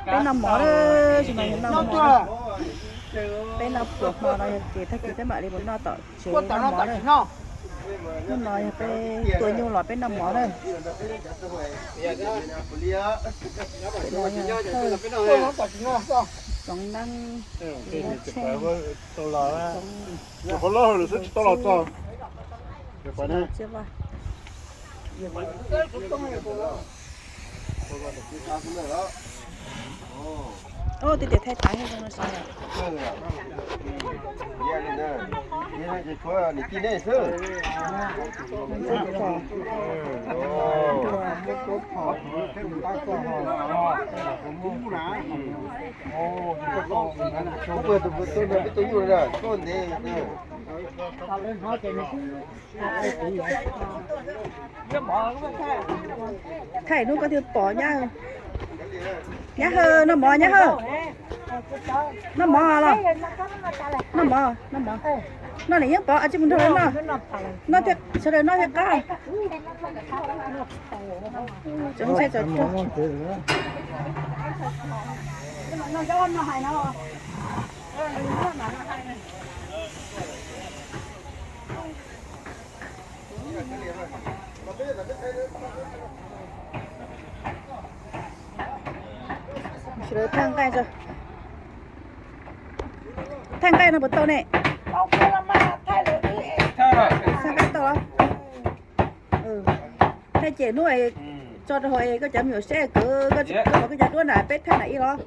Peb noj mov na, tsis no yog noj mov na. Peb noj pluas hmo no yog ces tag kis peb mam li mus noj tom tsev noj mov na. Hnub no yog peb tua nyuj los peb noj mov na. Tsoov neeb, tsoov, tsis tau los txog. Ub, twb tias thaij tag zoo no sav. Thaij hnub koj thiaj pom nyab. Nyab Hawj, noj mov nyab Hawj. Noj mov los? Noj mov, noj mov. Noj nim yeej pom, tsis mus nrog lawv noj. Noj thiaj, sawv daws noj thiaj qab. Sawv daws thaij nqaij tso. Thaij nqaij no puas tau ne? Thaij nqaij tau los? Thaij ces hnub tso rau hauv es koj cov me nyuam saib, koj pom koj cov duab na, peb thaij na ib los?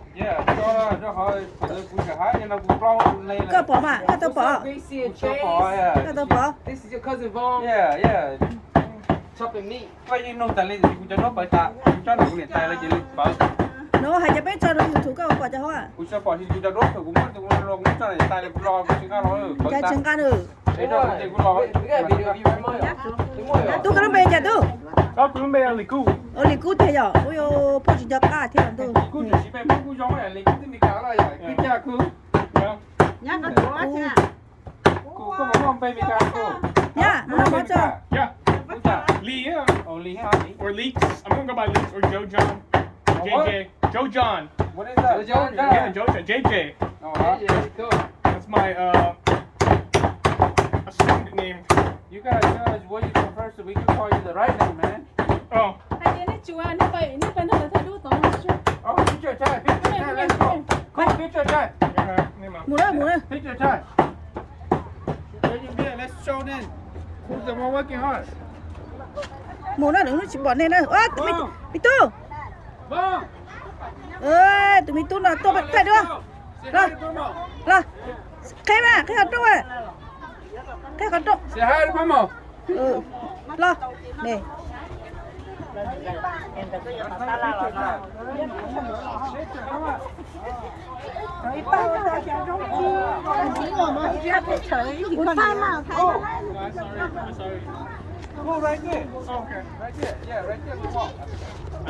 Koj pom mas, koj tau pom? Koj tau pom? Koj yeej nug tas li kuv cov duab pawv tas, kuv tsob nws kuv niam tais lawv ces lawv pawv. No hais tias peb tso rau YouTube koj pom cov hauv. Kuv tsis pom, kuv cov duab thaum kuv muab tus los kuv muab tso niam tais lawv kuv los kuv tsis nqa los. Cas tsis nqa nws? Tub, koj lub npe cas tub? Lis Kub tiag yom? Ua phauj tsis nco qab thiab ntuj. Nyab, mus noj mov tso. Lis, or Leeks. I'm gonna go by Leeks or Joe John. J J. Joe John. Yeah, Joe John. J J. That's my, uh, a student name. You guys know what you prefer, so we can call you the right name, man. Oh. Picture time, picture time, let's go. Cool, picture time. Mus na, mus na. Picture time. Let's show them who's the one working hard. Mus na, nws tsis pom nej na. Me tub. Tus me tub no tuaj thaij duab. Los, los, qhib mas, qhib qhov rooj. Qhib qhov rooj. Los, ne.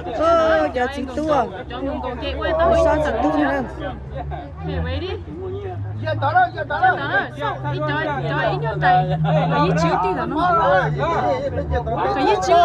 Cov txiv tub, sob txiv tub no. Cov ib nyuag tais, cov ib tsis tij tom no. Cov ib tsis.